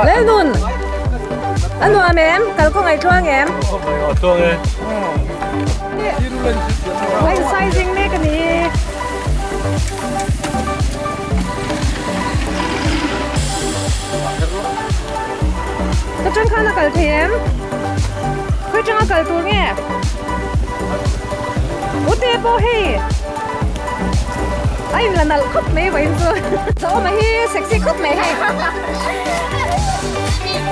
Lalnun a nuam em kal kawng ai tluang em tluang e a in sizing mek a ni ka tang khan a kal thei em khawi tanga kal tur nge ute pawh hei A in la nalh khawp mai vawiin chu. Zawma hi sexy khawp mai hei.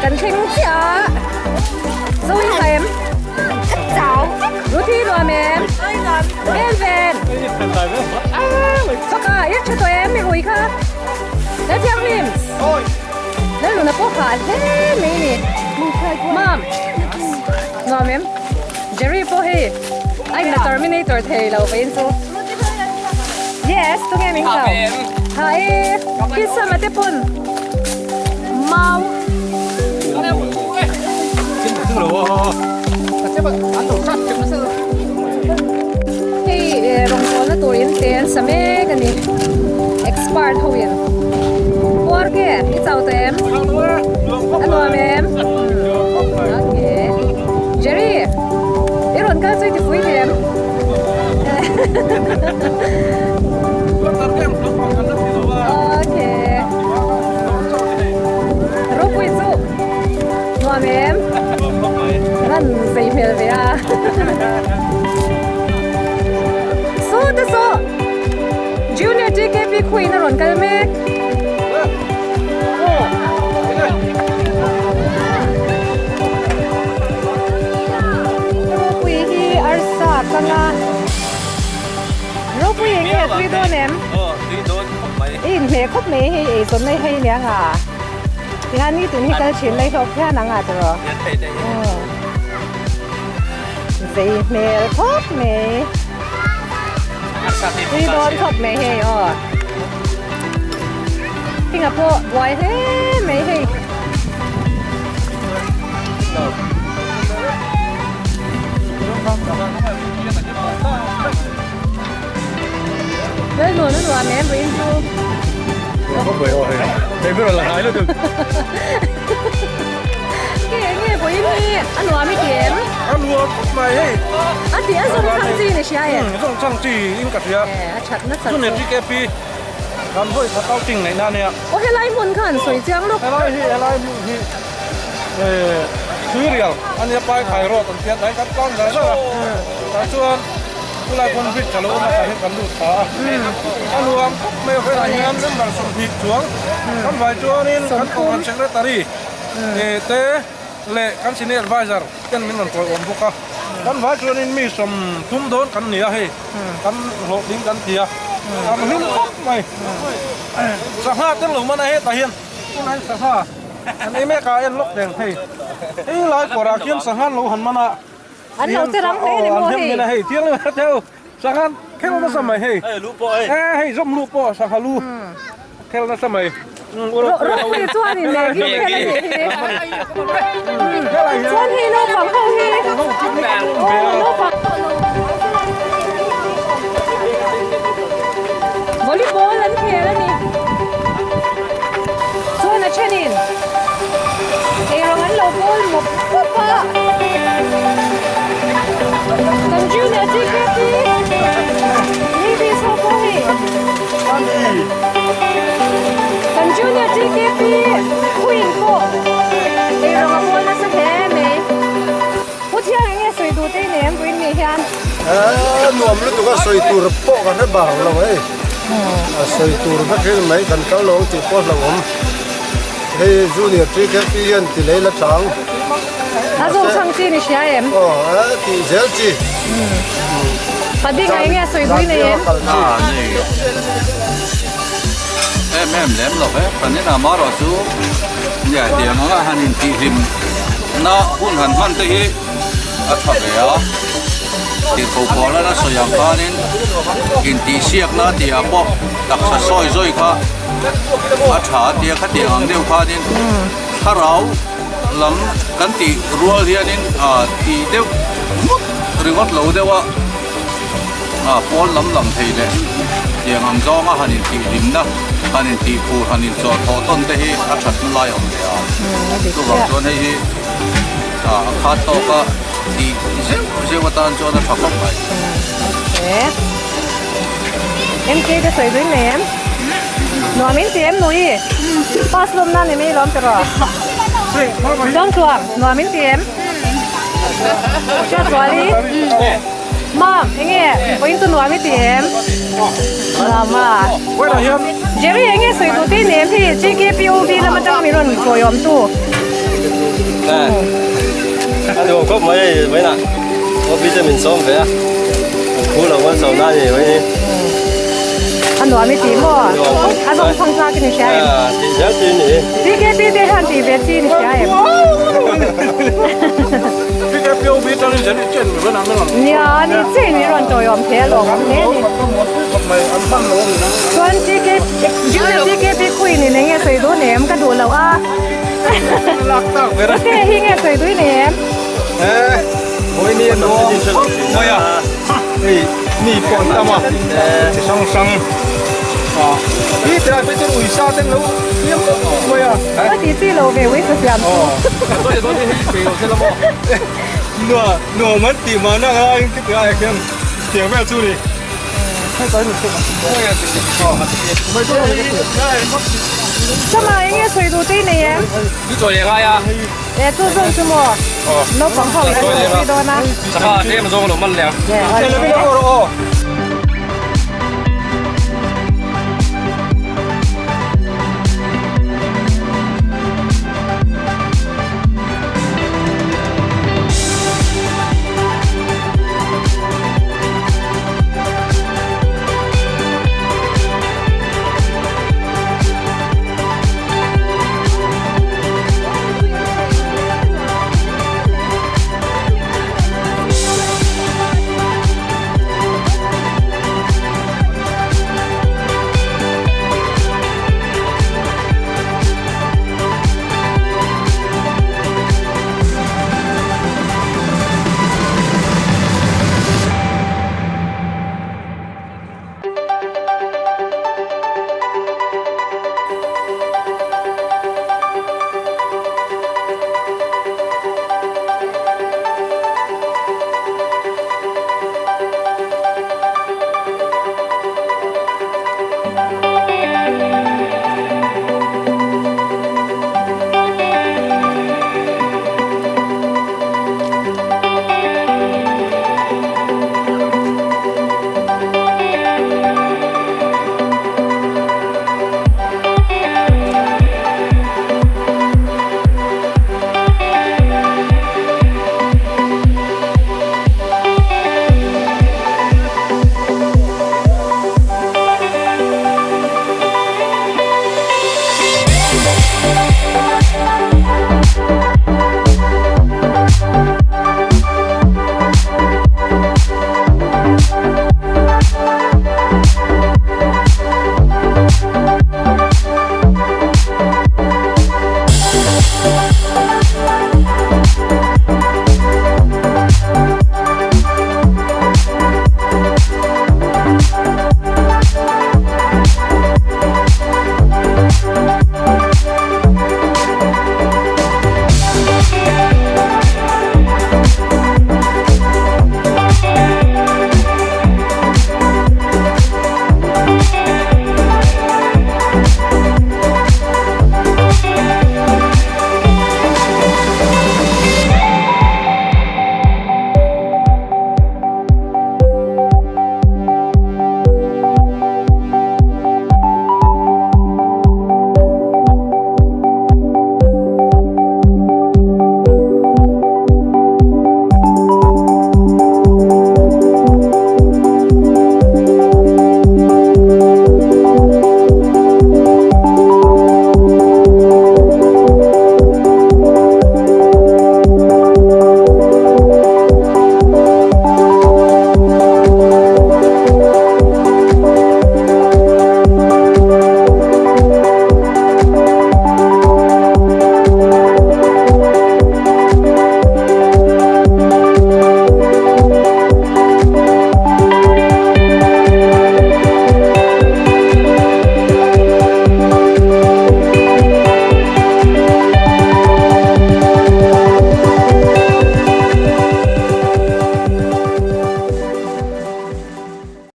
Kan thleng chiah a. Zo in tha em? Chau. Ruthi nuam em? Ven ven. Faka i tha tawh em mi ui kha. Lal Thianghlim. Lal nuna pawh hah hle mai ni. Mam. Nuam em? Jerry pawh hei. A in la terminator thei lo vawiin chu. Yes, tunge min kau. Ha e, pizza mate pun. Mau. Hei rawngbawlna tur in te an sa mek a ni. Expert ho in. Puar ke, i chau ta em? A nuam em? Okay. Jerry, i rawn kal chu i ti pui em? Okay. Ropui chu nuam em? Ran zei hmel ve a. Saw te saw Junior TKP khuin a rawn kal mek. Ropui hi arsa kang a. Ropui eng nge a tui dawn em? Aw tui dawn khawp mai. I inhmeh khawp mai hei ei zawn mai hei nia nga. Tihian ni tun hi kal thin lai hlawk hian ang a tiraw. Hian thei te hi. Zei hmel khawp mai. Tui dawn khawp mai hei aw. Heng pawh buai hle mai hei. Lal nuam a nuam em vawiin chu. Nge nge vawiin hi a nuam i ti em? A nuam khawp mai hei. A ti a zawng chang chi ni hria em? Zawng chang chi in ka hria. A that nasa chu. Junior TKP kan vawi khat outing neih na nia. Aw helai hmun khan sawi chiang lawk. Helai hi helai hmun hi Tuirial a nia pai khai rawt an tia tlai kan tlang zar zar a. Tah chuan chulai pawn bridge a lo awm a tah hian kan lut thla a. A nuam khawp mai a velah hian member 20 chuang kan vai chuanin kan kohhran secretary te leh kan senior adviser ten min rawn kawiawm bawk a. Kan vai chuanin mi 30 dawn kan ni a hei kan hlawhtling kan ti a. Kan hlim khawp mai. Sangha te lo man a hetah hian. Tunah sangha an ei mek a en lawk reng hei hei lai kawrah khian sangha an lo han man a an lo che rang hle ni maw hei hei chiang leh teu sangha khel nasa mai hei e hei zawm lu pawh sangha lu khel nasa mai ropui chuan in Maggi khel a nih hi chuan hei naupang ho hi aw naupang Volleyball an khel a ni. Chuan a thenin eirawng an lo bawl mawp mawp a. Kan junior TKP ladies ho pawh hei kan junior TKP queen pawh eirawng a bawl nasa hle mai. Pu Thiang eng nge sawi duh te i nei ang vawiin ni hian? Eee nuam lutuk a sawi tur pawh kan hre bang lo hei. A sawi tur vek hi mai kan kal lo ang tih pawh hlauhawm. Hei junior TKP hian ti lei la chang. A zawng chang chi ni hria em? Aw a ti zel chi. Pading ah eng nge sawi duh i nei em? Em em lem lo ve, kan inah marawh chu nia tiang anga han intihhlim na hun han hman te hi a tha ve a, tirhkoh pawl a la sawi ang khanin intihsiakna tih ah pawh taksa sawi zawi kha a tha a tia khatiang ang deuh khanin thlarau lam kan tih rual hianin ah tih deuh ngawt ringawt lo deuh a ah pawn lam lang thei leh. Tiang ang zawnga han intihhlimna, han intihphur, han inchawhthawh tawn te hi a thatna lai a awm ve a. Chuvang chuan hei hi a khat tawka tih zeuh zeuh atan chuan a tha khawp mai. MK te sawi zui mai em? Nuam in ti em Nui? Pass lawm nan i mai lawm tiraw? Chuangtluang, nuam in ti em? Hriatzuali? Mam, enge vawiin chu nuam i ti em? Nuam a. Jerry enge sawi duh te nem hi GKPOV lam atanga min rawn sawi awm tu. A nuam khawp mai hei vawiinah OB te min sawm ve a, an khu lo an sawm na a ni mai hi. A nuam i ti maw? A zawng chhang tlak i ni hria em? Tih zel chi ni. GKP te hian tih ve chi ni hria em? Nia, ni chiah in rawn tawiawm thei alawm awm hle a ni. Chuan TK, Junior TKP Queen in enge sawi duh nem ka duh loh a. Ute hi nge sawi duh nem? Ka ti chi lo ve ui sa siam chu. Nuam an tih mahna ang laiin ka ti ai khian tiang vel chu ni. Sama eng nge sawi duh te i nei em? Chu chawi leh ngai a. E chu zawng chu maw? Naupang ho in an sawi dawn a. Sangha tlem zawng lo man leh ang.